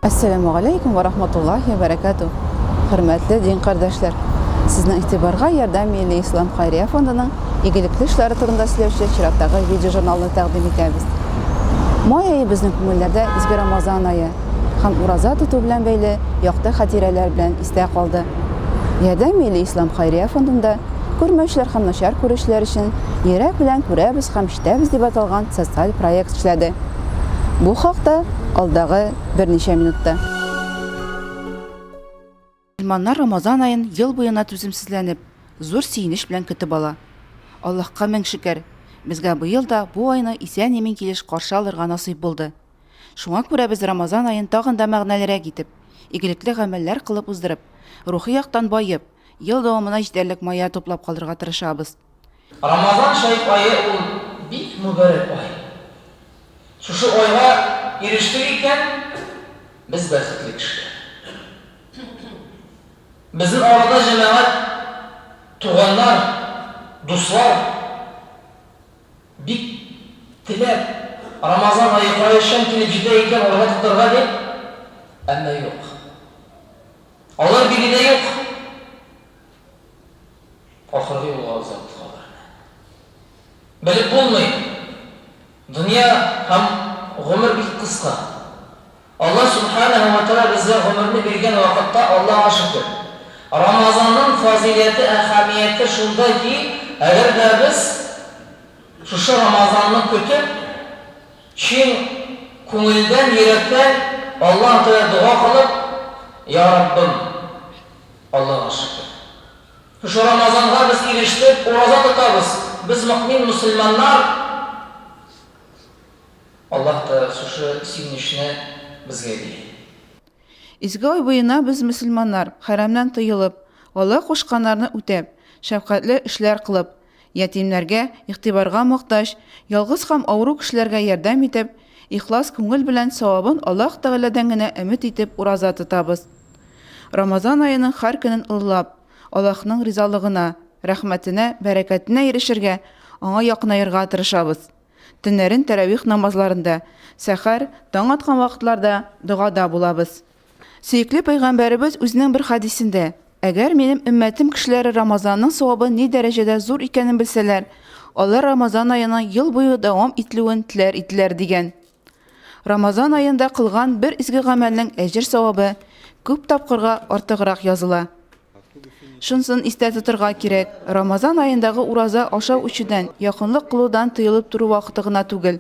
Әссәламү галәйкүм вә рахматуллаһи вә бәрәкәтүһ. Хөрмәтле дин кардәшләр, сезнең игътибарга Ярдәм милли ислам хәйрия фондының игелекле эшләре турында сөйләүче чираттагы видеожурналны тәкъдим итәбез. Май ае безнең күңелләрдә изге Рамазан ае һәм ураза тоту белән бәйле якты хатирәләр белән истә калды. Ярдәм милли ислам хәйрия фондында күрмәүчеләр һәм начар күрүчеләр өчен Йөрәк белән күрәбез һәм ишетәбез дип аталган социаль проект эшләде. Бу хакта алдагы берничә минутта. Мөселманнар Рамазан аен ел буена түземсезләнеп, зур сөенеч белән көтеп ала. Аллаһка мең шөкер, безгә быел да бу айны исән-имин килеш каршы алырга насыйп булды. Шуңа күрә без Рамазан аен тагын да мәгънәлерәк итеп, игелекле гамәлләр кылып уздырып, рухи яктан баеп, ел дәвамына җитәрлек мая туплап калырга тырышабыз. Рамазан шәриф ае ул бик мөбарәк ай. Шушы айга ирештек икән, без бәхетле кешеләр. Безнең арада җәмәгать, туганнар, дуслар бик теләп Рамазан ае кайчан килеп җитә икән, ураза тотарга дип, әмма юк. Алар биредә юк. Ахыргы юлга озаттык аларны. Белеп булмый, дөнья һәм гомер бик кыска. Аллаһ Сүбхәнәһү вә Тәгалә безгә гомерне биргән вакытта, Аллаһка шөкер. Рамазанның фазыйләте, әһәмияте шунда ки, әгәр дә без шушы Рамазанны көтеп, чын күңелдән, йөрәктән Аллаһ Тәгаләгә дога кылып, Я Раббым, Аллага шөкер. Шушы Рамазанга без ирештек, ураза тотабыз. Без мөэмин мөселманнар. Аллаһ та шушы сөенечне безгә бирә. Изге ай буена без мөселманнар, хәрамнан тыелып, Аллаһ кушканнарны үтәп, шәфкатьле эшләр кылып, ятимнәргә, игътибарга мохтаҗ, ялгыз һәм авыру кешеләргә ярдәм итеп, ихлас күңел белән савабын Аллаһ Тәгаләдән генә өмет итеп ураза тотабыз. Рамазан аеның һәр көнен олылап, Аллаһның ризалыгына, рәхмәтенә, бәрәкәтенә ирешергә, Аңа якынаерга тырышабыз. Төннәрен тәравих намазларында, сәхәр, таң аткан вакытларда догада булабыз. Сөекле пәйгамбәребез үзенең бер хәдисендә, Әгәр минем өммәтем кешеләре Рамазанның савабы ни дәрәҗәдә зур икәнен белсәләр, алар Рамазан аеның ел буе дәвам ителүен теләр иделәр, дигән. Рамазан аенда кылган бер изге гамәлнең әҗер-савабы күп тапкырга артыграк языла. Шунсын истә тотырга кирәк, Рамазан аендагы ураза ашау-эчүдән, якынлык кылудан тыелып тору вакыты гына түгел.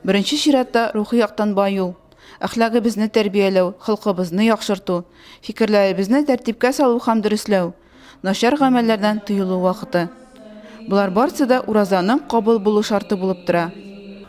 Беренче чиратта рухи яктан баю, әхлагыбызны тәрбияләү, холкыбызны яхшырту, фикерләребезне тәртипкә салу һәм дөресләү, начар гамәлләрдән тыелу вакыты. Болар барсы да уразаның кабул булу шарты булып тора.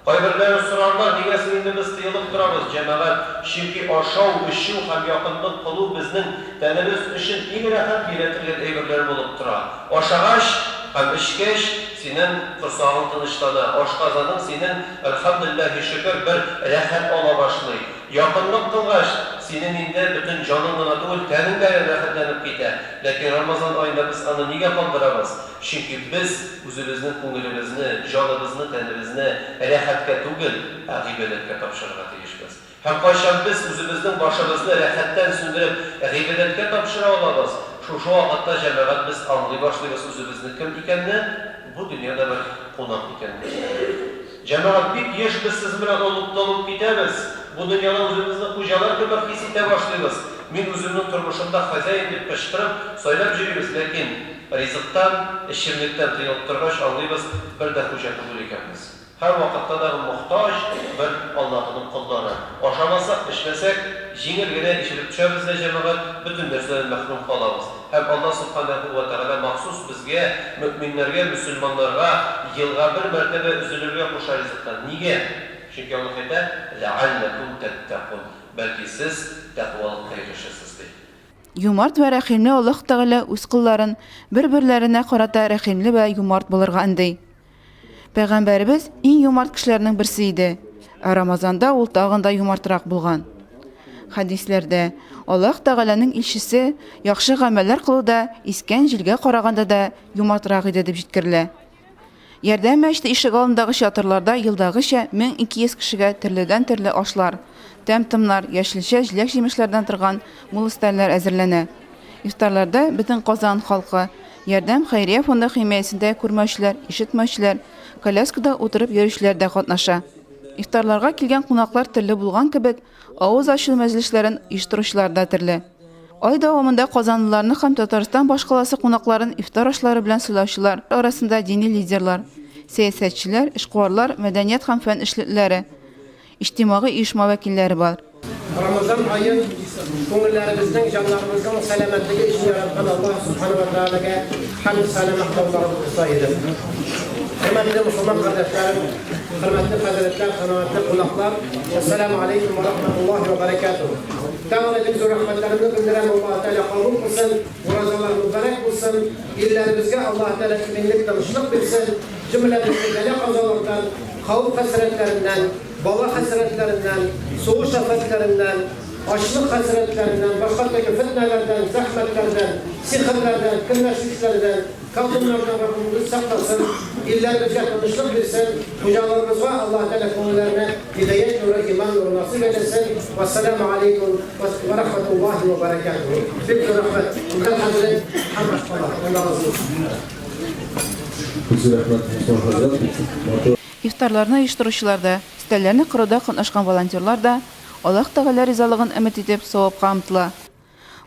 Кайберләре сорарлар, нигә соң инде без тыелып торабыз, җәмәгать, чөнки ашау, эчү һәм якынлык кылу безнең тәнебез өчен иң рәхәт бирә торган әйберләр булып тора. Ашагач һәм эчкәч, синең корсагың тынычлана, ашказаның синең, әлхәмдүлилләһи шөкер, бер рәхәт ала башлый. Якынлык кылгач, синең инде бөтен җаның гына түгел, тәнең дә рәхәтләнеп китә. Ләкин Рамазан аенда без аны нигә калдырабыз? Чөнки без үзебезнең күңелебезне, җаныбызны, тәнебезне рәхәткә түгел, ә гыйбадәткә тапшырырга тиешбез. Һәм кайчан без үзебезнең башыбызны рәхәттән сүндереп, гыйбадәткә тапшыра алабыз, шушы вакытта, җәмәгать, без аңлый башлыйбыз үзебезнең кем икәнне, бу дөньяда бер кунак икәнебезне. Җәмәгать, бик еш без сезнең белән онытылып китәбез, бу дөньяда үзебезне хуҗалар кебек хис итә башлыйбыз, мин үземнең тормышымда хозяин дип кычкырып, сайлап йөрибез, ләкин ризыктан, эчемлектән тыелып торгач, аңлыйбыз, бер дә хуҗа түгел икәнбез. Һәрвакытта дагы мохтаҗ бер Аллаһының коллары. Ашамасак, эчмәсәк, җиңел генә ишелеп төшәбез дә, җәмәгать, бөтен нәрсәдән мәхрүм калабыз. Һәм Аллаһ Сүбхәнәһү вә Тәгалә махсус безгә, мөэминнәргә, мөселманнарга, елга бер мәртәбә өзелергә куша ризыктан. Нигә? Чөнки Аллаһ әйтә, Ләгалләкүм тәттәкун, бәлки сез тәкъвалыкка ирешерсез, ди. Юмарт вә рәхимле Аллаһ Тәгалә үз колларын бер-берләренә карата рәхимле вә юмарт булырга өнди. Пәйгамбәребез иң юмарт кешеләрнең берсе иде, ә Рамазанда ул тагын да юмартрак булган. Хәдисләрдә Аллаһ Тәгаләнең илчесе яхшы гамәлләр кылуда искән җилгә караганда да юмартрак иде дип җиткерелә. Ярдәм мәчете ишегалдындагы чатырларда елдагыча 1200 кешегә төрледән-төрле ашлар, тәм-томнар, яшелчә, җиләк-җимешләрдән торган мул өстәлләр әзерләнә. Ифтарларда бөтен Казан халкы, Ярдәм хәйрия фонды химаясендә күрмәүчеләр, ишетмәүчеләр, коляскада утырып йөрүчеләр дә катнаша. Ифтарларга килгән кунаклар төрле булган кебек, Авыз ачу мәҗлесләрен оештыручылар да төрле. Ай дәвамында казанлыларны һәм Татарстан башкаласы кунакларын ифтар ашлары белән сыйлаучылар арасында дини лидерлар, сәясәтчеләр, эшкуарлар, мәдәният һәм фән эшлеклеләре, иҗтимагый оешма вәкилләре бар. Рамазан аен күңелләребезнең, җаннарыбызның сәламәтлеге өчен яраткан Аллаһ Сүбхәнәһү вә Тәгаләгә хәмд-сәна мактауларыбыз булса иде. Хөрмәтле мөселман кардәшләрем, Хөрмәтле хәзрәтләр, хөрмәтле кунаклар, Әссәламү алейкум вә рахматуллаһи вә бәрәкәтүһ. Тагын да бик зур рәхмәтләремне белдерәм, Аллаһы Тәгалә кабул кылсын, уразалар мөбарәк булсын, илләребезгә Аллаһы Тәгалә иминлек, тынычлык бирсен, җөмләбезне бәла-казалардан, хәвеф-хәсрәтләреннән, бала хәсрәтләреннән, сугыш афәтләреннән, ачлык хәсрәтләреннән, башка төрле фетнәләрдән, зәхмәтләрдән, сихерләрдән, көнләшүчеләрдән, Колдуннардан Раббым үзе сакласын, илләребезгә тынычлык бирсен, хуҗаларыбызга Аллаһы Тәгалә күңелләренә һидаять нуры, иман нуры насыйп әйләсен. Вәссәламү алейкум вә рахматуллаһи вә бәрәкәтүһү. Бик зур рәхмәт, Мөмкән хәзрәт һәм башкалар. Алла разый булсын. Бик зур рәхмәт, Руслан хәзрәт, бик матур. Ифтарларны оештыручылар да, өстәлләрне коруда катнашкан волонтерлар да Аллаһ Тәгалә ризалыгын өмет итеп, савапка омтыла.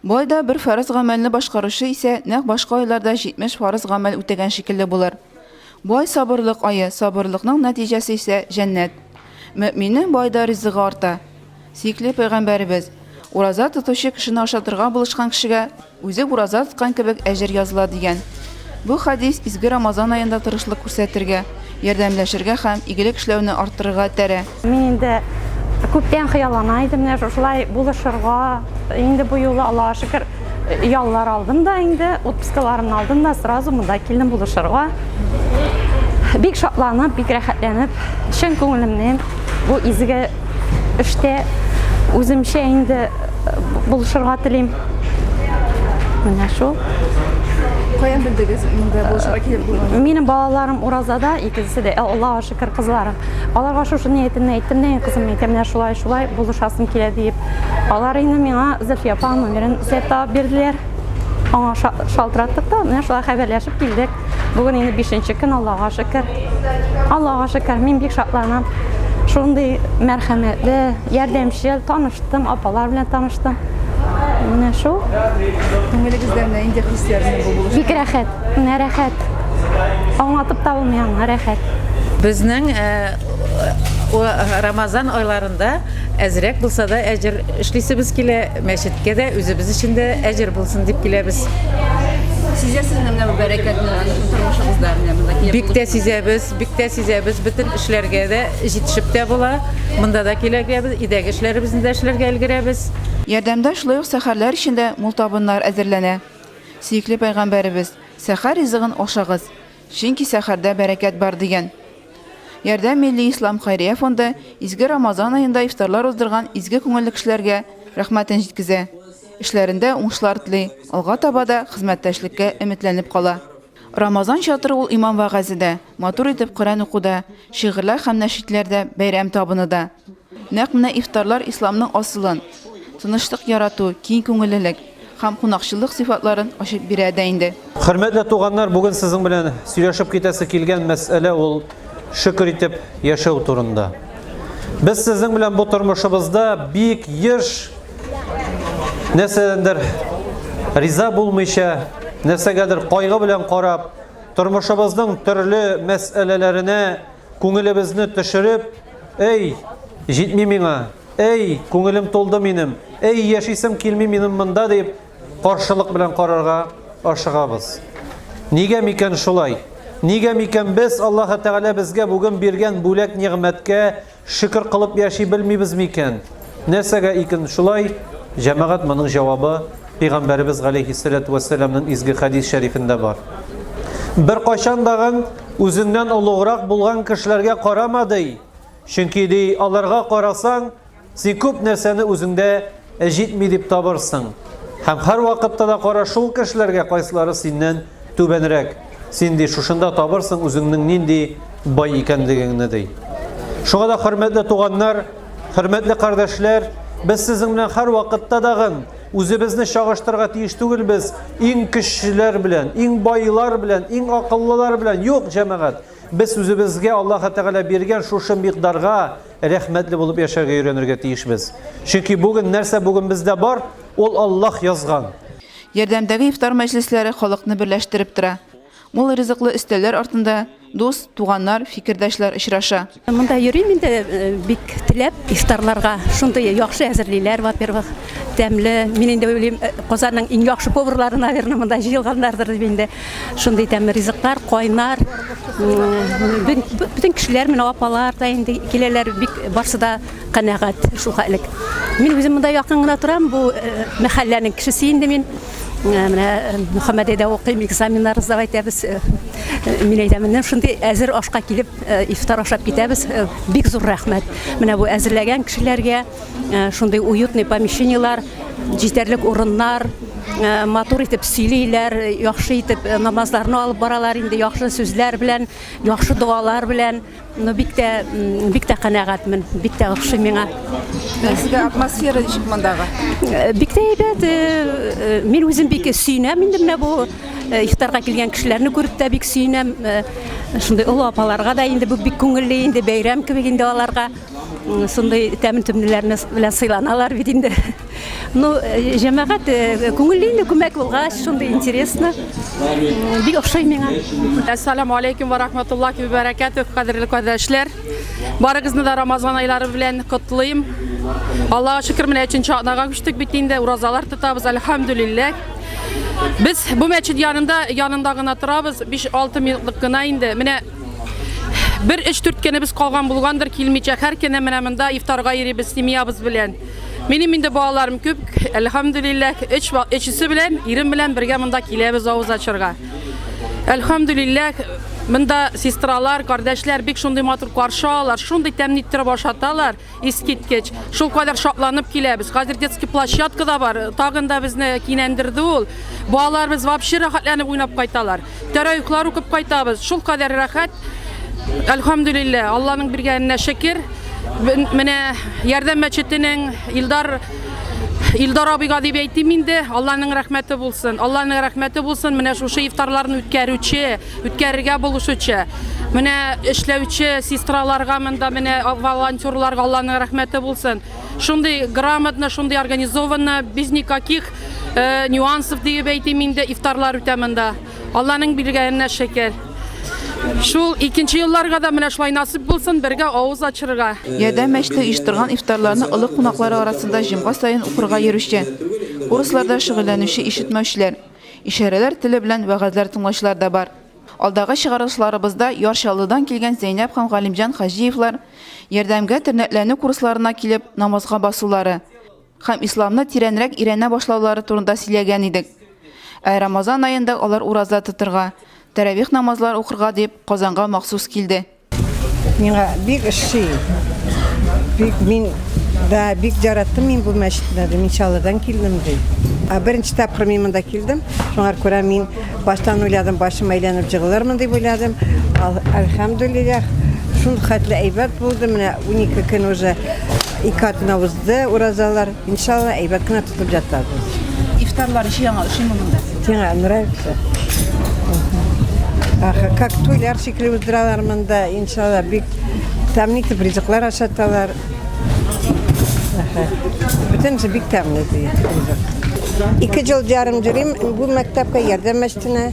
Бу айда бер фарыз гамәлне башкаручы исә нәкъ башка айларда 70 фарыз гамәл үтәгән шикелле булыр. Бу ай сабырлык ае, сабырлыкның нәтиҗәсе исә җәннәт. Мөэминнең бу айда ризыгы арта. Сөекле пәйгамбәребез, Ураза тотучы кешене ашатырга булышкан кешегә үзе ураза тоткан кебек әҗер языла, дигән. Бу хәдис изге Рамазан аенда тырышлык күрсәтергә, ярдәмләшергә һәм игелек эшләүне арттырырга этәрә. Мин инде күптән хыяллана идем менә шушылай булышырга. Инде бу юлы, Аллага шөкер, яллар алдым да инде, отпускаларымны алдым да, сразу монда килдем булышырга. Бик шатланып, бик рәхәтләнеп, чын күңелемнән бу изге эштә үземчә инде булышырга телим. Менә шул. Каян белдегез монда булышырга килеп булганын? Минем балаларым уразада, икесе дә, Аллага шөкер, кызларым. Аларга шушы ниятемне әйттем дә, кызым, әйтәм, менә шулай, шулай булышасым килә диеп. Алар инде миңа Зөлфия апаның номерын эзләп табып бирделәр. Аңа шалтыраттык та, менә шулай хәбәрләшеп килдек. Бүген инде бишенче көн, Аллага шөкер. Аллага шөкер, мин бик шатланам. Шундый мәрхәмәтле, ярдәмчел, таныштым, апалар белән таныштым. Менә шул. Күңелегездә менә нинди хисләр бу булыш? Бик рәхәт. Менә рәхәт. Аңлатып та булмый аны, рәхәт. Безнең Рамазан айларында әзрәк булса да әҗер эшлисебез килә, мәчеткә дә, үзебез өчен дә әҗер булсын дип киләбез. Сизәсезме менә бу бәрәкәтне тормышыгызда менә монда килеп? Бик тә сизәбез, бик тә сизәбез, бөтен эшләргә дә җитешеп тә була. Монда да килә киләбез, өйдәге эшләребезне дә эшләргә өлгерәбез. Ярдәмдә шулай ук сәхәрләр өчен дә мул табыннар әзерләнә. Сөекле пәйгамбәребез, Сәхәр ризыгын ашагыз, чөнки сәхәрдә бәрәкәт бар, дигән. Ярдәм милли ислам хәйрия фонды изге Рамазан аенда ифтарлар уздырган изге күңелле кешеләргә рәхмәтен җиткезә, эшләрендә уңышлар тели, алга таба да хезмәттәшлеккә өметләнеп кала. Рамазан чатыры ул имам вәгазе дә, матур итеп Коръән уку да, шигырьләр һәм нәшидләр дә, бәйрәм табыны да. Нәкъ менә ифтарлар исламның асылын, тынычлык ярату, киң күңеллелек һәм кунакчыллык сыйфатларын ачып бирә дә инде. Хөрмәтле туганнар, бүген сезнең белән сөйләшеп китәсе килгән мәсьәлә ул шөкер итеп яшәү турында. Без сезнең белән бу тормышыбызда бик еш нәрсәдәндер риза булмыйча, нәрсәгәдер кайгы белән карап, тормышыбызның төрле мәсьәләләренә Күңелебезне төшереп, Әй, җитми миңа, әй, күңелем тулды минем, әй, яшисем килми минем монда, дип, каршылык белән карарга ашыгабыз. Нигә микән шулай? Нигә микән без Аллаһы Тәгалә безгә бүген биргән бүләк-нигъмәткә шөкер кылып яши белмибез микән? Нәрсәгә икән шулай? Җәмәгать моның җавабы Пәйгамбәребез галәйһиссәләтү вәссәламның изге хәдис шәрифендә бар. Беркайчан дагын үзеңнән олуграк булган кешеләргә карама, ди. Чөнки, ди, аларга карасаң, син күп нәрсәне үзеңдә җитми дип табырсың. Һәм һәрвакытта да кара шул кешеләргә, кайсылары синнән түбәнрәк. Син, ди, шушында табырсың үзеңнең нинди бай икәнлегеңне, ди. Шуңа да, хөрмәтле туганнар, хөрмәтле кардәшләр, без сезнең белән һәрвакытта дагын үзебезне чагыштырырга тиеш түгелбез иң көчлеләр белән, иң байлар белән, иң акыллылар белән. Юк, җәмәгать, без үзебезгә Аллаһы Тәгалә биргән шушы микъдарга рәхмәтле булып яшәргә өйрәнергә тиешбез. Чөнки бүген нәрсә бүген бездә бар, ул Аллаһ язган. Ярдәмдәге ифтар мәҗлесләре халыкны берләштереп тора. Мул ризыклы өстәлләр артында дус, туганнар, фикердәшләр очраша. Монда йөрим инде бик теләп ифтарларга. Шундый яхшы әзерлиләр, во-первых, тәмле. Мин инде уйлыйм, Казанның иң яхшы поварлары, наверное, монда җыелганнардыр дип инде. Шундый тәмле ризыклар, кайнар. Бөтен кешеләр, менә апалар да инде киләләр, бик барсы да канәгать шул хәтлек. Мин үзем монда якын гына торам, бу мәхәлләнең кешесе инде мин. Менә Мөхәммәдиядә укыйм, экзаменнар сдавать итәбез. Мин әйтәм, менә шундый әзер ашка килеп, ифтар ашап китәбез. Бик зур рәхмәт. Менә бу әзерләгән кешеләргә шундый уютный помещениелар, җитәрлек урыннар, матур итеп сөйлиләр, яхшы итеп намазларны алып баралар инде, яхшы сүзләр белән, яхшы догалар белән. Ну, бик тә, бик тә канәгатьмен, бик тә охшый миңа. Менә сезгә атмосфера ничек мондагы? Э, бик тә әйбәт. Э, э, мин үзем бик сөенәм инде менә бу ифтарга килгән кешеләрне күреп тә бик сөенәм. Шундый олы апаларга да инде бу бик күңелле инде, бәйрәм кебек инде аларга. Шундый тәм-төмнеләрне белән сыйланалар бит инде. Ну, э, җәмәгать э, күңелле инде күмәк булгач, шундый интересно. Бик охшый миңа. Әссәламу алейкум ва рахматуллахи ва баракатух, кадерле кардәшләр. Барыгызны да Рамазан айлары белән котлыйм. Аллаһка шөкер, менә өченче атнага күчтек бит инде, уразалар тотабыз, әлхәмдүлилләһ. Без бу мәчет янында, янында гына торабыз, 5-6 минутлык кына инде. Менә бер 3-4 көнебез калган булгандыр, килмичә һәр көне менә монда ифтарга йөрибез семьябыз белән. Минем инде балаларым күп, әлхәмдүлилләһ, өч өчесе белән, ирем белән бергә монда киләбез авыз ачырга. Әлхәмдүлилләһ, монда сестралар, кардәшләр бик шундый матур каршы алалар, шундый тәмле иттереп ашаталар, искиткеч. Шул кадәр шатланып киләбез. Хәзер детский площадка да бар, тагын да безне кинәндерде ул. Балаларыбыз вообще рәхәтләнеп уйнап кайталар. Тәравихлар укып кайтабыз. Шул кадәр рәхәт. Әлхәмдүлилләһ, Алланың биргәненә шөкер. Менә Ярдәм мәчетенең Илдар Илдар абыйга дип әйтим инде, Алланың рәхмәте булсын. Алланың рәхмәте булсын, менә шушы ифтарларны үткәрүче, үткәрергә булышучы, менә эшләүче сестраларга монда менә волонтерларга Алланың рәхмәте булсын. Шундый грамотно, шундый организованно, без никаких э, нюансов диеп әйтим инде, ифтарлар үтә монда. Алланың биргәненә шөкер. Шул икенче елларга да менә шулай насыйп булсын, бергә авыз ачырга. Ярдәм мәчете оештырган ифтарларны олы кунаклары арасында җомга саен укырга йөрүче, курсларда шөгыльләнүче ишетмәүчеләр, ишарәләр теле белән вәгазьләр тыңлаучылар да бар. Алдагы чыгарылышларыбызда Яр Чаллыдан килгән Зәйнәб һәм Галимҗан Хаҗиевлар Ярдәмгә тернәкләнү курсларына килеп намазга басулары һәм исламны тирәнрәк өйрәнә башлаулары турында сөйләгән идек. Ә Рамазан аенда алар ураза тотырга, тәравих намазлары укырга дип Казанга махсус килде. Миңа бик ошый. Бик мин да бик яраттым мин бу мәчетне. Мин Чаллыдан килдем ди. Ә беренче тапкыр мин монда килдем. Шуңа күрә мин баштан уйладым, башым әйләнеп җыгылырмын дип уйладым. Альхамдулиллах, шул хәтле әйбәт булды. Менә 12 көн уже ике атна узды уразалар. Иншалла, әйбәт кенә тотып ятабыз. Ифтарлар ошый аңа, ошыймы монда? Сиңа нравится? Ага, как туйлар шикелле уздыралар монда, иншалла, бик тәмле итеп ризыклар ашаталар. Ага. Бөтенесе бик тәмле ди ризык. Ике ел ярым йөрим бу мәктәпкә, Ярдәм мәчетенә.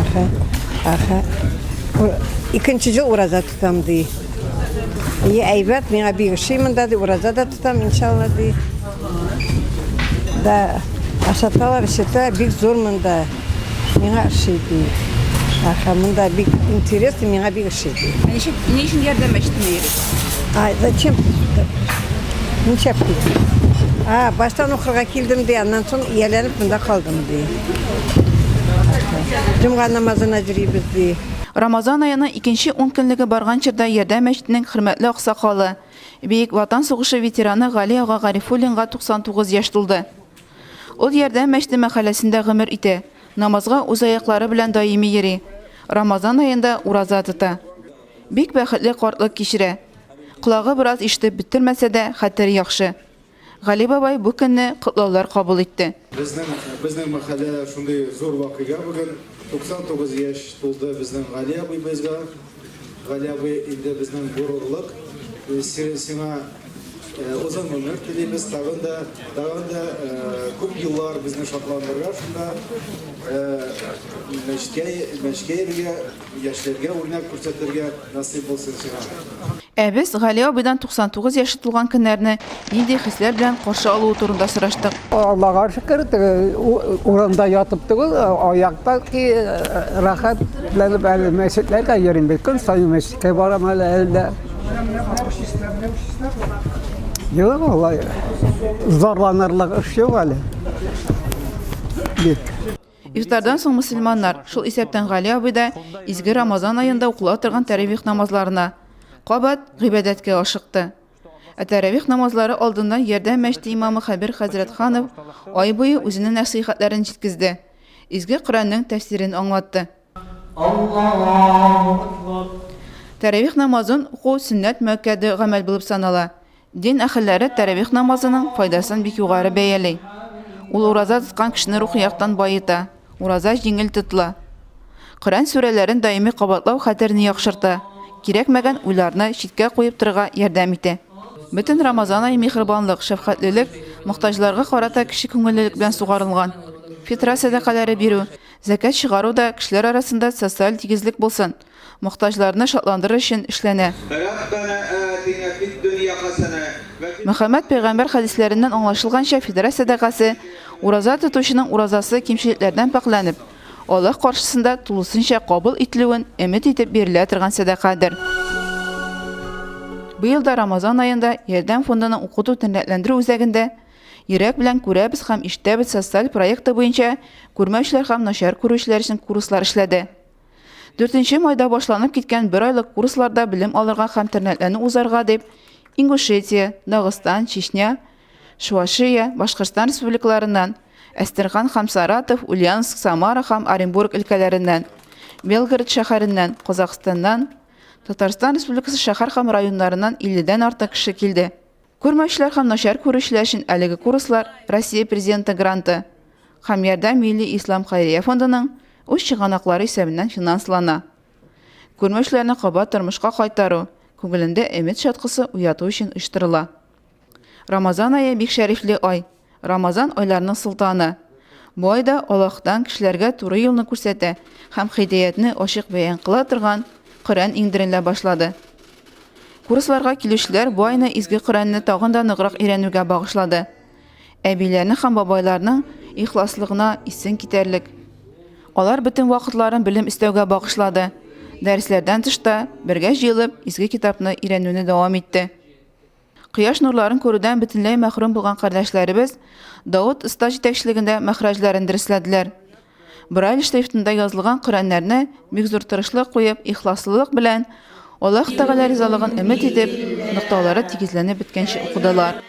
Ага. Ага. Икенче ел ураза тотам ди. Е, әйбәт, миңа бик ошый монда ди, ураза да тотам, иншалла ди. Да, ашаталар, эчертә, бик зур монда. Миңа ошый ди. Аха, монда бик интересно, миңа бик ошый ди. Ә ничек, ни өчен Ярдәм мәчетенә йөрисез? А, зачем ты сюда пришла? Нишләп килдең? А, баштан укырга килдем ди, аннан соң ияләнеп монда калдым ди. Җомга намазына йөрибез ди. Рамазан аеның икенче ункөнлеге барган чорда Ярдәм мәчетенең хөрмәтле аксакалы, Бөек Ватан сугышы ветераны Гали ага Гарифуллинга 99 яшь тулды. Ул Ярдәм мәчете мәхәлләсендә гомер итә. Намазга үз аяклары белән даими йөри. Рамазан аенда ураза тота. Бик бәхетле картлык кичерә. Колагы бераз ишетеп бетермәсә дә, хәтере яхшы. Гали бабай бу көнне котлаулар кабул итте. Безнең безнең мәхәлләдә шундый зур вакыйга бүген. 99 яшь тулды безнең Гали абыйбызга. Гали абый инде безнең горурлык. Сиңа озын гомер телибез, тагын да, тагын да күп еллар безне шатландырырга шунда мәчеткә, мәчеткә йөрергә, яшьләргә үрнәк күрсәтергә насыйп булсын сиңа. Ә без Гали абыйдан 99 яше тулган көннәрне нинди хисләр белән каршы алуы турында сораштык. Аллага шөкер, теге урында ятып түгел, аякта ки рәхәтләнеп әле мәчетләргә йөрим бит. Көн саен мәчеткә барам әле әле дә. Юк, алай зарланырлык эш юк әле. Бик. Ифтардан соң мөселманнар, шул исәптән Гали абый да, изге Рамазан аенда укыла торган тәравих намазларына, кабат гыйбадәткә ашыкты. Ә тәравих намазлары алдыннан Ярдәм мәчете имамы Хәбир хәзрәт Ханов ай буе үзенең нәсыйхәтләрен җиткезде, изге Коръәннең тәфсирен аңлатты. Тәравих намазын уку сөннәт мөәккәде гамәл булып санала. Дин әһелләре тәравих намазының файдасын бик югары бәяли. Ул ураза тоткан кешене рухи яктан баета, ураза җиңел тотыла. Коръән сүрәләрен даими кабатлау хәтерне яхшырта, кирәкмәгән уйларны читкә куеп торырга ярдәм итә. Бөтен Рамазан ае миһербанлык, шәфкатьлелек, мохтаҗларга карата кече күңеллелек белән сугарылган. Фитра сәдакаләре бирү, зәкят чыгару да кешеләр арасында социаль тигезлек булсын, мохтаҗларны шатландырыр өчен эшләнә. Мөхәммәд пәйгамбәр хәдисләреннән аңлашылганча, фитрә сәдакасы, ураза тотучының уразасы кимчелекләрдән пакьләнеп, Аллаһ каршысында тулысынча кабул ителүен өмет итеп бирелә торган сәдакадыр. Быел да Рамазан аенда Ярдәм фондының укыту-тернәкләндерү үзәгендә Йөрәк белән күрәбез һәм ишетәбез социаль проекты буенча күрмәүчеләр һәм начар күрүчеләр өчен курслар эшләде. Дүртенче майда башланып киткән бер айлык курсларда белем алырга һәм тернәкләнү узарга дип Ингушетия, Дагыстан, Чечня, Чувашия, Башкортстан республикаларыннан, Әстерхан һәм Саратов, Ульяновск, Самара һәм Оренбург өлкәләреннән, Белгород шәһәреннән, Казахстаннан, Татарстан Республикасы шәһәр һәм районнарыннан илледән артык кеше килде. Күрмәүчеләр һәм начар күрүчеләр өчен әлеге курслар Россия Президенты гранты һәм Ярдәм милли ислам хәйрия фондының үз чыганаклары исәбеннән финанслана. Күрмәүчеләрне кабат тормышка кайтару, күңелендә өмет чаткысы уяту өчен оештырыла. Рамазан ае бик шәрифле ай. Рамазан айларның солтаны. Бу айда Аллаһтан кешеләргә туры юлны күрсәтә һәм һидәятне ачык бәян кыла торган Коръән иңдерелә башлады. Курсларга килүчеләр бу айны изге Коръәнне тагын да ныграк өйрәнүгә багышлады. Әбиләрнең һәм бабайларның ихласлыгына исең китәрлек. Алар бөтен вакытларын белем эстәүгә багышлады. Дәресләрдән тыш та, бергә җыелып, изге китапны өйрәнүне дәвам итте. Кояш нурларын күрүдән бөтенләй мәхрүм булган кардәшләребез Давыт оста җитәкчелегендә мәхраҗләрен дөресләделәр. Брайль шрифтында язылган Коръәннәрне бик зур тырышлык куеп, ихласлылык белән, Аллаһ Тәгалә ризалыгын өмет итеп, нокталары тигезләнеп беткәнче укыдылар.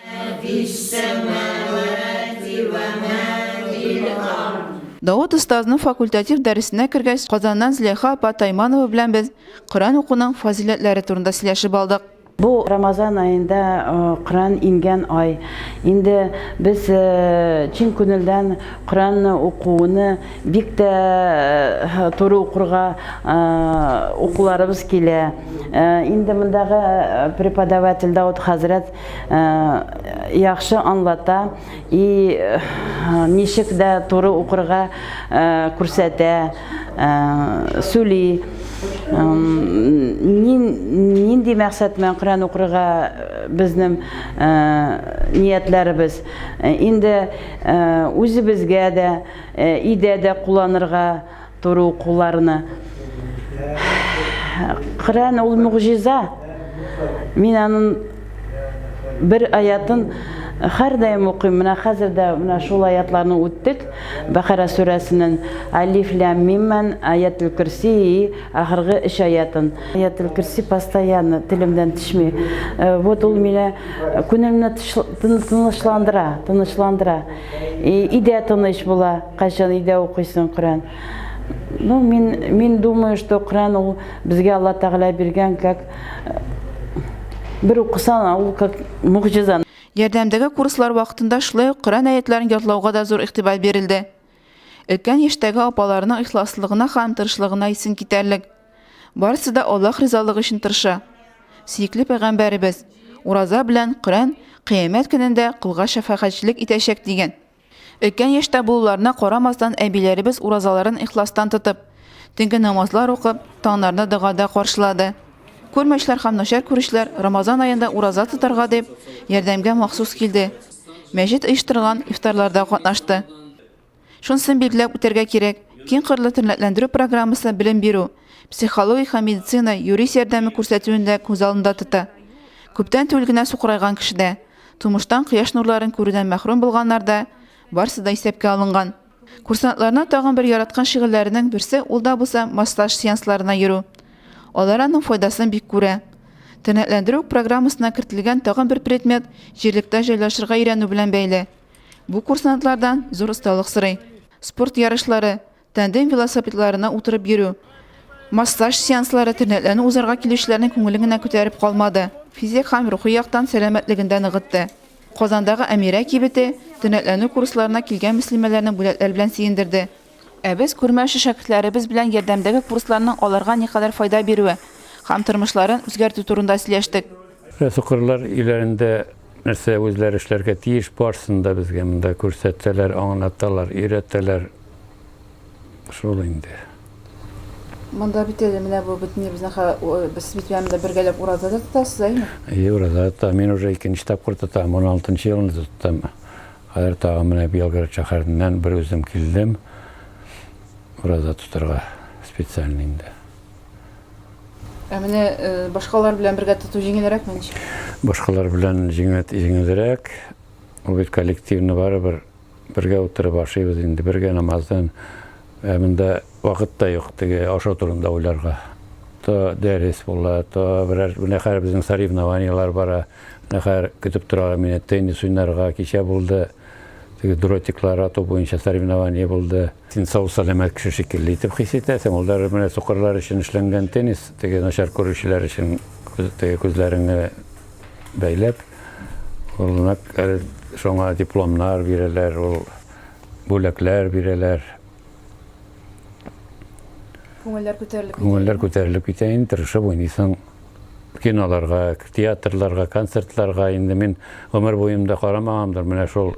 Давыт остазның факультатив дәресенә кергәч, Казаннан Зөләйха апа Тайманова белән без Коръән укуның фазыйләтләре турында сөйләшеп алдык. Бу Рамазан аенда Коръән иңгән ай. Инде без чин күнелдән Коръәнне укуны бик тә туры укырга укуларыбыз килә. Инде мондагы преподаватель Дауд хәзрәт яхшы аңлата и ничек дә туры укырга күрсәтә. Сүли. Нинди мәкъсәт белән Коръән укырга безнең ниятләребез? Инде үзебезгә дә, өйдә дә кулланырга туры укуларны. Коръән ул могҗиза. Мин аның бер аятын һәрдаим укыйм. Менә хәзер дә менә шул аятларны үттек. Бәкара сүрәсенең Алиф лям миммән Аятел Көрси и ахыргы өч аятын. Аятел Көрси постоянно телемдән төшми. Э, вот ул мине күңелемне тынычландыра, тынычландыра. Өйдә тыныч була, кайчан өйдә укыйсың Коръән. Ну, мин, мин думаю, что Коръән ул безгә Алла Тәгалә биргән как бер укысаң, ул как могҗиза. Ярдәмдәге курслар вакытында шулай ук Коръән аятьләрен ятлауга да зур игътибар бирелде. Өлкән яшьтәге апаларының ихласлыгына һәм тырышлыгына исең китәрлек. Барысы да Аллаһ ризалыгы өчен тырыша. Сөекле пәйгамбәребез, Ураза белән Коръән Кыямәт көнендә колга шәфәгатьчелек итәчәк, дигән. Өлкән яшьтә булуларына карамастан, әбиләребез уразаларын ихластан тотып, төнге намазлар укып, таңнарны догада каршылады. Күрмәүчеләр һәм начар күрүчеләр Рамазан аенда ураза тотарга дип, ярдәмгә махсус килде. Мәчет оештырган ифтарларда катнашты. Шунысын билгеләп үтәргә кирәк, киң кырлы тернәкләндерү программасы белем бирү, психологик һәм медицина, юрист ярдәме күрсәтүне дә күз алдында тота. Күптән түгел генә сукырайган кеше дә, тумыштан кояш нурларын күрүдән мәхрүм булганнар да, барысы да исәпкә алынган. Курсантларның тагын бер яраткан шөгыльләренең берсе ул да булса массаж сеансларына йөрү. Алар аның файдасын бик күрә. Тернәкләндерү программасына кертелгән тагын бер предмет җирлектә җайлашырга өйрәнү белән бәйле. Бу курсантлардан зур осталык сорый. Спорт ярышлары, тандем велосипедларына утырып йөрү, массаж сеанслары тернәкләнү узарга килүчеләрнең күңелен генә күтәреп калмады, физик һәм рухи яктан сәламәтлеген дә ныгытты. Казандагы Әмирә кибете тернәкләнү курсларына килгән мөслимәләрне бүләкләр белән сөендерде. Ә без күрмәүче шәкертләребез белән ярдәмдәге курсларның аларга никадәр файда бирүе һәм тормышларын үзгәртү турында сөйләштек. Сукырлар өйләрендә Нәрсә үзләре эшләргә тиеш, барысын да безгә монда күрсәтәләр, аңлаталар, өйрәтәләр. Шул инде. Монда бит әле менә бу бөтен безнең без бит монда бергәләп ураза да тотасыз, әйеме? Әйе, ураза тотам. Мин уже икенче тапкыр тотам, 16 елны тоттым. Хәзер тагын менә Белгород шәһәреннән бер үзем килдем. Ураза тотарга специально инде. Ә менә э, башкалар белән бергә тоту җиңелрәкме ничек? Башкалар белән җиңел, җиңелрәк. Ул бит коллективны барыбер бергә утырып ашыйбыз инде, бергә намаздан. Ә монда вакыт та юк теге ашау турында уйларга. То дәрес була, то берәр менә хәзер безнең соревнованиелар бара. Менә хәзер көтеп торалар мине теннис уйнарга. Кичә булды. Теге дротиклар ату буенча соревнование булды. Син сау-сәламәт кеше шикелле итеп хис итәсең. Ул даже менә сукырлар өчен эшләнгән теннис, теге начар күрүчеләр өчен теге күзләреңне бәйләп, ул нәкъ әле шуңа дипломнар бирәләр, ул бүләкләр бирәләр. Күңелләр күтәрелеп китә. Күңелләр күтәрелеп китә инде, тырышып уйныйсың. Киноларга, театрларга, концертларга инде мин гомер буемда карамагандыр менә шул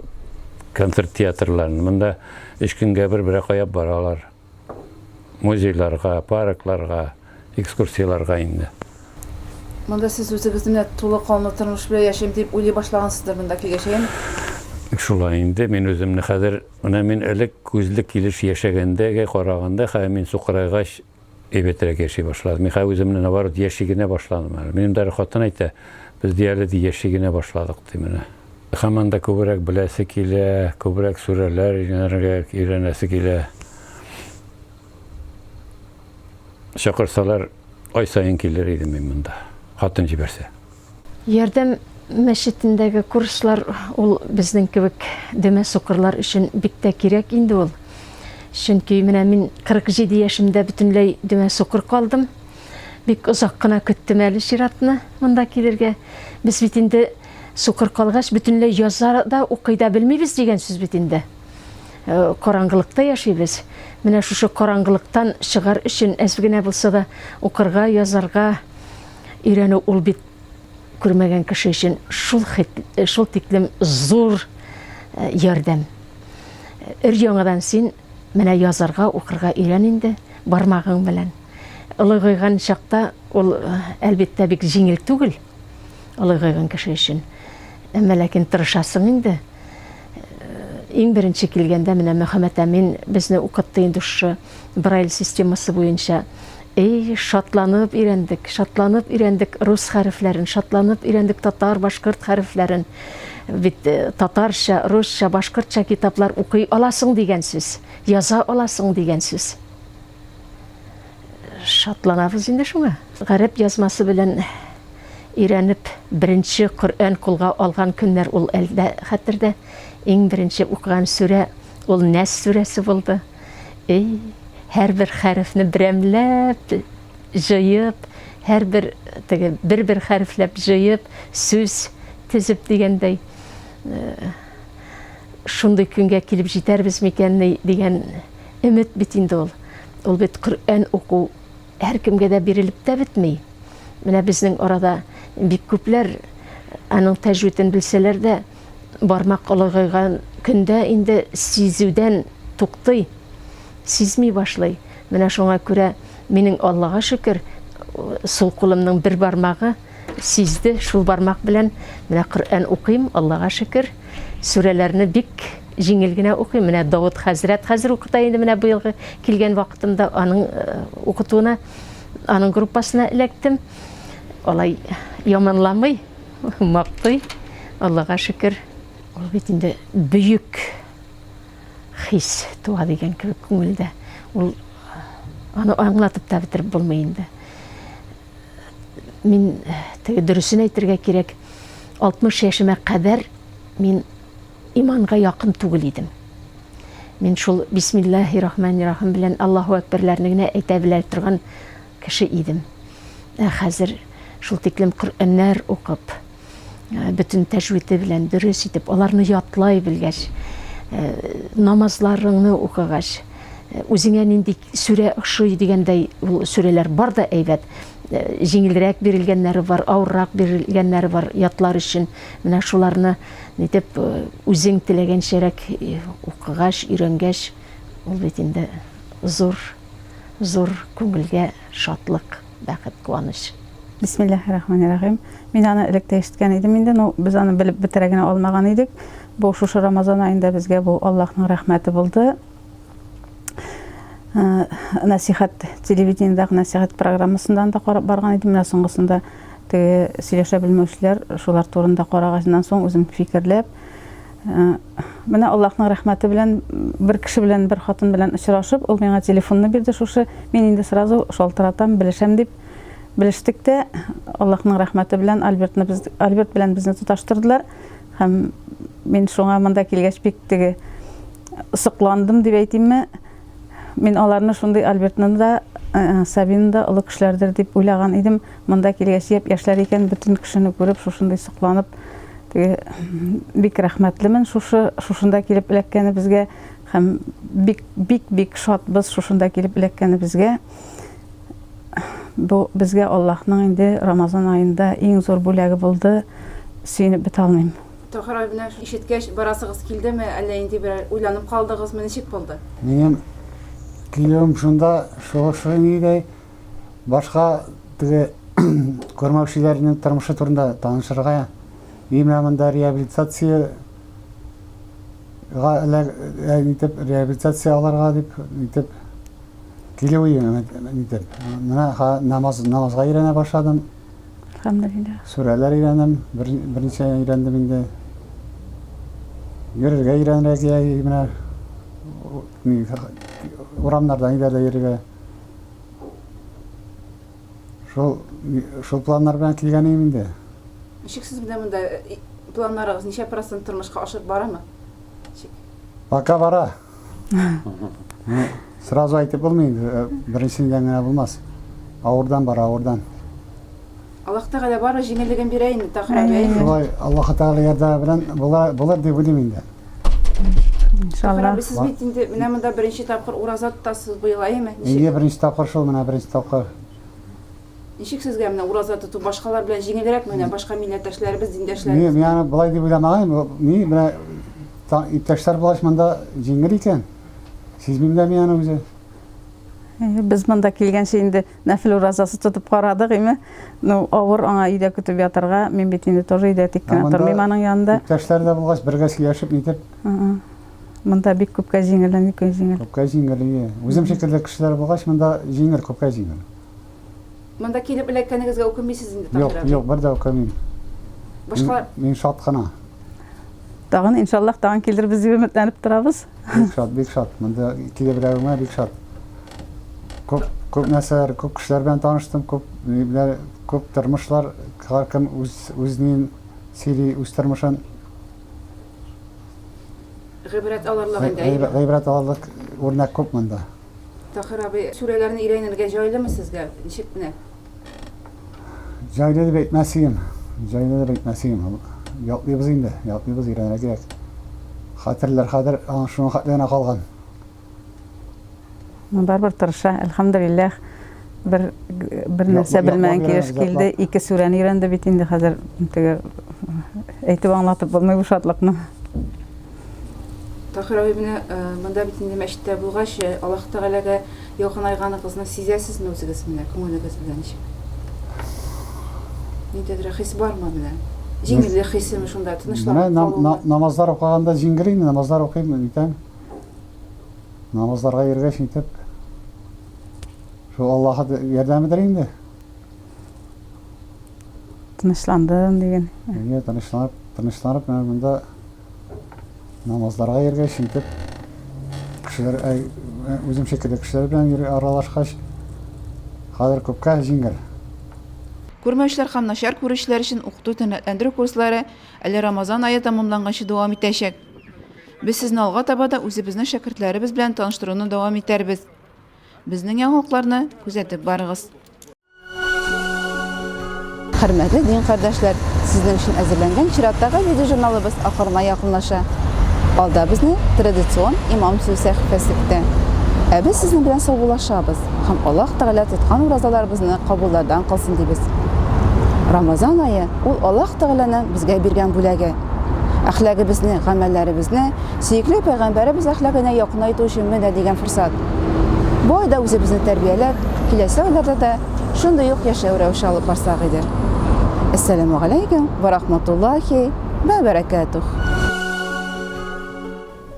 концерт театрларын. Монда өч көнгә бер берәр кая баралар. Музейларга, паркларга, экскурсияләргә инде. Монда сез үзегезне менә тулы канлы тормыш белән яшим дип уйлый башлагансыздыр монда килгәч, әйеме? Шулай инде, мин үземне хәзер, менә мин элек күзле килеш яшәгәндәгә караганда, хәзер мин сукырайгач, әйбәтрәк яши башладым. Мин хәзер үземне, наоборот, яши генә башладым әле. Минем даже хатын әйтә, без ди әле ди яши генә башладык ди менә. Һаман да күбрәк беләсе килә, күбрәк сүрәләр өйрәнергә, өйрәнәсе килә. Чакырсалар, ай саен килер идем мин монда. Хатын җибәрсә. Ярдәм мәчетендәге курслар ул безнең кебек дөмә сукырлар өчен бик тә кирәк инде ул. Чөнки менә мин 47 яшемдә бөтенләй дөмә сукыр калдым. Бик озак кына көттем әле чиратны монда килергә. Без бит инде сукыр калгач бөтенләй яза да, укый да белмибез дигән сүз бит инде. Э, караңгылыкта яшибез. Менә шушы караңгылыктан чыгар өчен әз генә булса да укырга, язарга Өйрәнү ул бит күрмәгән кеше өчен шул шул тиклем зур э, ярдәм. Өр яңадан син менә язарга, укырга өйрән инде бармагың белән. Олыгайган чакта ул э, әлбәттә бик җиңел түгел олыгайган кеше өчен. Әмма ләкин тырышасың инде. Э, иң беренче килгәндә менә Мөхәммәт Әмин безне укытты инде шушы Брайль системасы буенча. Эй, шатланып өйрәндек, шатланып өйрәндек рус хәрефләрен, шатланып өйрәндек татар, башкорт хәрефләрен. Бит э, татарча, русча, башкортча китаплар укый аласың дигән сүз, яза аласың дигән сүз. Шатланабыз инде шуңа. Гарәп язмасы белән. өйрәнеп, беренче Коръән кулга алган көннәр ул әле дә хәтердә. Иң беренче укыган сүрә ул Нәс сүрәсе булды. Эй, һәрбер хәрефне берәмләп җыеп, һәрбер теге бер-бер хәрефләп җыеп, сүз тезеп дигәндәй, шундый көнгә килеп җитәрбез микәнни дигән өмет бит инде ул. Ул бит Коръән уку һәркемгә дә бирелеп тә бетми. Менә безнең арада бик күпләр аның тәҗвиден белсәләр дә, бармак олыгайган көндә инде сизүдән туктый, сизми башлый. Менә шуңа күрә минем Аллага шөкер, сул кулымның бер бармагы сизде, шул бармак белән менә Коръән укыйм, Аллага шөкер. Сүрәләрне бик җиңел генә укыйм. Менә Давыт хәзрәт хәзер укыта инде менә быелгы килгән вакытымда аның э, укытуына, аның группасына эләктем. Алай яманламый, мактый. Аллага шөкер. Ул бит инде бөек хис туа дигән кебек күңелдә. Ул аны аңлатып та бетереп булмый инде. Мин теге дөресен әйтергә кирәк, 60 яшемә кадәр мин иманга якын түгел идем. Мин шул бисмиллаһи рахмани рахим белән Аллаһу әкбәрләрне генә әйтә белә торган кеше идем. Ә хәзер шул тиклем Коръәннәр укып, э, бөтен тәҗвиде белән дөрес итеп, аларны ятлай белгәч, э, намазларыңны укыгач, э, үзеңә нинди сүрә ошый дигәндәй, ул сүрәләр бар да әйбәт. Җиңелрәк бирелгәннәре бар, авыррак бирелгәннәре бар ятлар өчен. Менә шуларны нитеп үзең теләгәнчәрәк укыгач, өйрәнгәч, ул бит инде зур, зур күңелгә шатлык, бәхет, куаныч. Бисмиллаһи-рахмани-рахим. Мин аны элек тә ишеткән идем инде, но без аны белеп бетерә генә алмаган идек. Бу шушы Рамазан аенда безгә бу Аллаһның рәхмәте булды. Нәсихәт телевидениедәге нәсихәт программасыннан да карап барган идем. Менә соңгысында теге сөйләшә белмәүчеләр шулар турында караганнан соң үзем фикерләп, менә Аллаһның рәхмәте белән бер кеше белән, бер хатын белән очрашып, ул миңа телефонны бирде шушы. Мин инде сразу шалтыратам, белешәм дип белештек тә, Аллаһның рәхмәте белән Альбертны без Альберт белән безне тоташтырдылар. Һәм мин шуңа монда килгәч бик теге сокландым дип әйтимме. Мин аларны шундый Альбертны да, э, Сабинны да олы кешеләрдер дип уйлаган идем. Монда килгәч япь-яшьләр икән, бөтен кешене күреп, шушындый сокланып, теге бик рәхмәтлемен шушы шушында килеп эләккәнебезгә һәм бик бик бик шатбыз шушында килеп эләккәнебезгә. Бу безгә Аллаһның инде Рамазан аенда иң зур бүләге булды. Сөенеп бетә алмыйм. Таһир абый, менә ишеткәч, барасыгыз килдеме, әллә инде берәр уйланып калдыгызмы, ничек булды? Минем килүем шунда, шушы нидәй, башка теге күрмәүчеләрнең тормышы турында танышырга. И менә монда реабилитация итеп, реабилитация алырга дип, итеп килү итеп. Менә намаз, намазга өйрәнә башладым. Әлхәмдүлилләһ. Сүрәләр өйрәнәм, бер, берничә өйрәндем инде. Йөрергә өйрәнергә кирәк менә урамнарда ниләрдә йөрергә. Шул шул планнар белән килгән идем инде. Ничек сез менә монда э, планнарыгыз ничә процент тормышка ашып барамы? Ничек? Пока бара. Ну, сразу әйтеп булмый инде, э, беренчедән генә булмас. Авырдан бара, авырдан. Аллаһ Тәгалә бары җиңеллеген бирә инде, Таһир абый, әйеме? Шулай Аллаһ Тәгалә ярдәме белән була, булыр дип уйлыйм инде. Таһир абый, сез бит инде менә монда беренче тапкыр ураза тотасыз быел, әйеме? Ничек? Әйе, беренче тапкыр шул, менә беренче тапкыр. Ничек сезгә менә ураза тоту башкалар белән җиңелрәкме, менә башка милләттәшләребез, диндәшләребез? Мин аны болай дип уйламаган идем. Ни, менә иптәшләр булгач монда җиңел икән. Сизмим дә мин аны үзе. Без монда килгәнче инде нәфел уразасы тотып карадык, име. Ну, авыр аңа өйдә көтеп ятарга. Мин бит инде тоже өйдә тик кенә тормыйм аның янында. Иптәшләр дә булгач, бергә сөйләшеп, нитеп. Монда бик күпкә җиңел, күпкә җиңел. Күпкә җиңел, ие. Үзем шикелле кешеләр булгач, монда җиңел, күпкә җиңел. Монда килеп эләккәнегезгә үкенмисез инде, Таһир абый? Юк, юк, бер дә үкенмим. Башкалар... Мин шат кына. Тагын, иншаллаһ, тагын килербез дип өметләнеп торабыз. Бик шат, бик шат. Монда килеп эләгүемә бик шат. Күп, күп нәрсәләр, күп кешеләр белән таныштым, күп ни белән. Күп тормышлар, һәркем үз үзенен сөйли, үз тормышын. Гыйбрәт алырлык инде, әйеме? Гыйбрәт алырлык үрнәк күп монда. Таһир абый, сүрәләрне өйрәнергә җайлымы сезгә? Ничек менә? Җайлы дип әйтмәс идем. Җайлы дип әйтмәс идем. Ятлыйбыз инде, ятлыйбыз, өйрәнергә кирәк. Хәтерләр хәзер шуның хәтле генә калган. Ну, барыбер тырыша, әлхәмдүлилләһ. Бер бер нәрсә белмәгән килеш килде, ике сүрәне өйрәнде бит инде хәзер теге әйтеп аңлатып булмый бу шатлыкны. Таһир абый, менә монда бит инде мәчеттә булгач, Аллаһ Тәгаләгә якынайганыгызны сизәсезме үзегез менә күңелегез белән ничек? Ниндидер хис бармы менә? Җиңеллек хисеме шунда, тынычланып калумы? Менә намазлар укыганда җиңел инде, намазлар укыйм, әйтәм. Намазларга йөргәч итеп, шул Аллаһы ярдәмедер инде. Тынычландым диген. Әйе, тынычланып, тынычланып менә монда намазларга йөргәч итеп, кешеләр, әй, үзем шикелле кешеләр белән йөри аралашкач, хәзер күпкә җиңел. Күрмәүчеләр һәм начар күрүчеләр өчен укыту-тәнәтләндерү курслары әле Рамазан ае тәмамланганчы дәвам итәчәк. Без сезне алга таба да үзебезнең шәкертләребез белән таныштыруны дәвам итәрбез. Безнең яңалыкларны күзәтеп барыгыз. Хөрмәтле дин кардәшләр, сезнең өчен әзерләнгән чираттагы видеожурналыбыз ахырына якынлаша. Алда безне традицион Имам сүзе сәхифәсе көтә. Ә без сезнең белән саубуллашабыз һәм Аллаһ Тәгалә тоткан уразаларыбызны кабуллардан кылсын дибез. Рамазан ае ул Аллаһ Тәгаләнең безгә биргән бүләге. Әхлагыбызны, гамәлләребезне сөекле пәйгамбәребез әхлагына якынайту өчен менә дигән форсат. Бу айда үзебезне тәрбияләп, киләсе айларда да шундый ук яшәү рәвеше алып барсак иде. Әссәламү галәйкүм вә рахматуллахи вә бәрәкәтүһ.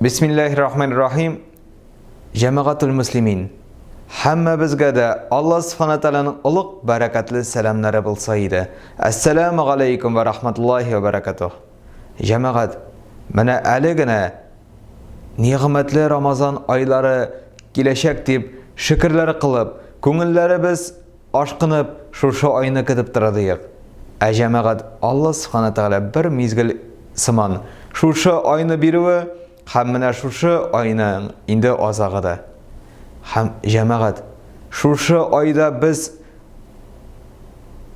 Бисмиллаһир рахманир рахим. Җәмәгатул мөслимин! Һәммәбезгә дә Алла Сүбхәнә Тәгаләнең олуг бәрәкәтле сәламнәре булса иде. Әссәләмү галәйкүм вә рахматуллаһи вә бәрәкәтүһ. Җәмәгать, менә әле генә нигъмәтле Рамазан айлары киләчәк дип шөкерләр кылып, күңелләребез Ашкынып, шушы айны көтеп тора диек. Ә җәмәгать, Алла Сүбхәнә Тәгалә бер мизгел сыман шушы айны бирүе һәм менә шушы айның инде азагы да. Һәм җәмәгать, шушы айда без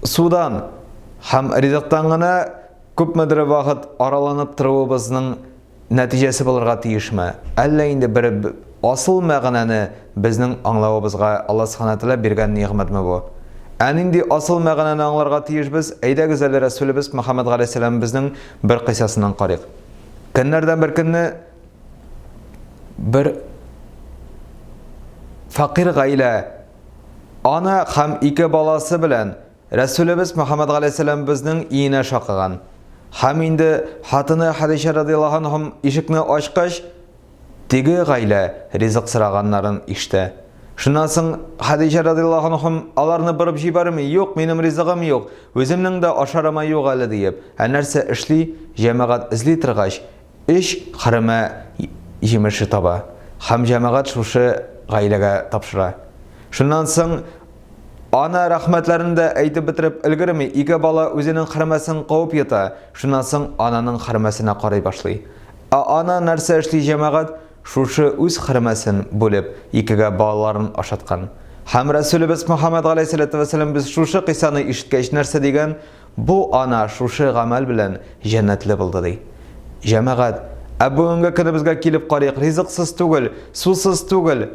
судан һәм ризыктан гына күпмедер вакыт араланып торуыбызның нәтиҗәсе булырга тиешме? Әллә инде бер асыл мәгънәне безнең аңлавыбызга Алла Сүбхәнә Тәгалә биргән нигъмәтме бу? Ә нинди асыл мәгънәне аңларга тиешбез? Әйдәгез әле Рәсүлебез Мөхәммәд галәйһиссәламебезнең бер кыйссасыннан карыйк. Көннәрдән бер көнне бер фәкыйрь гаилә ана һәм ике баласы белән Рәсүлебез Мөхәммәд галәйһиссәламебезнең өенә шакыган. Һәм инде хатыны Хәдичә радыяллаһу анһум ишекне ачкач, теге гаилә ризык сораганнарын ишетә. Шуннан соң Хәдичә радыяллаһу анһум аларны борып җибәрми, юк, минем ризыгым юк, үземнең дә ашарыма юк әле диеп. Ә нәрсә эшли? Җәмәгать эзли торгач, Өч хөрмә җимеше таба һәм җәмәгать шушы гаиләгә тапшыра. Шуннан соң ана рәхмәтләрен дә әйтеп бетереп өлгерми, ике бала үзенең хөрмәсен куып йота, шуннан соң ананың хөрмәсенә карый башлый. Ә ана нәрсә эшли җәмәгать? Шушы үз хөрмәсен бүлеп, икегә балаларын ашаткан. Һәм Рәсүлебез Мөхәммәд галәйһиссәләтү вәссәлам без шушы кыйссаны ишеткәч нәрсә дигән? Бу ана шушы гамәл белән җәннәтле булды, ди. Җәмәгать, ә бүгенге көнебезгә килеп карыйк, ризыксыз түгел, сусыз түгел,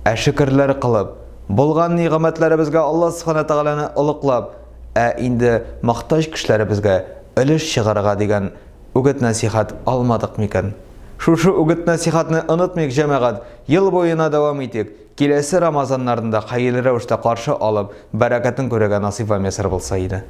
ә шөкерләр кылып, булган нигъмәтләребезгә Алла Сүбхәнә Тәгаләне олыклап, ә инде мохтаҗ кешеләребезгә өлеш чыгарырга дигән үгет-нәсыйхәт алмадык микән? Шушы үгет-нәсыйхәтне онытмыйк, җәмәгать, ел буена дәвам итик. Киләсе Рамазаннарны да хәерле рәвештә каршы алып, бәрәкәтен күрергә насыйп вә мияссәр булса иде.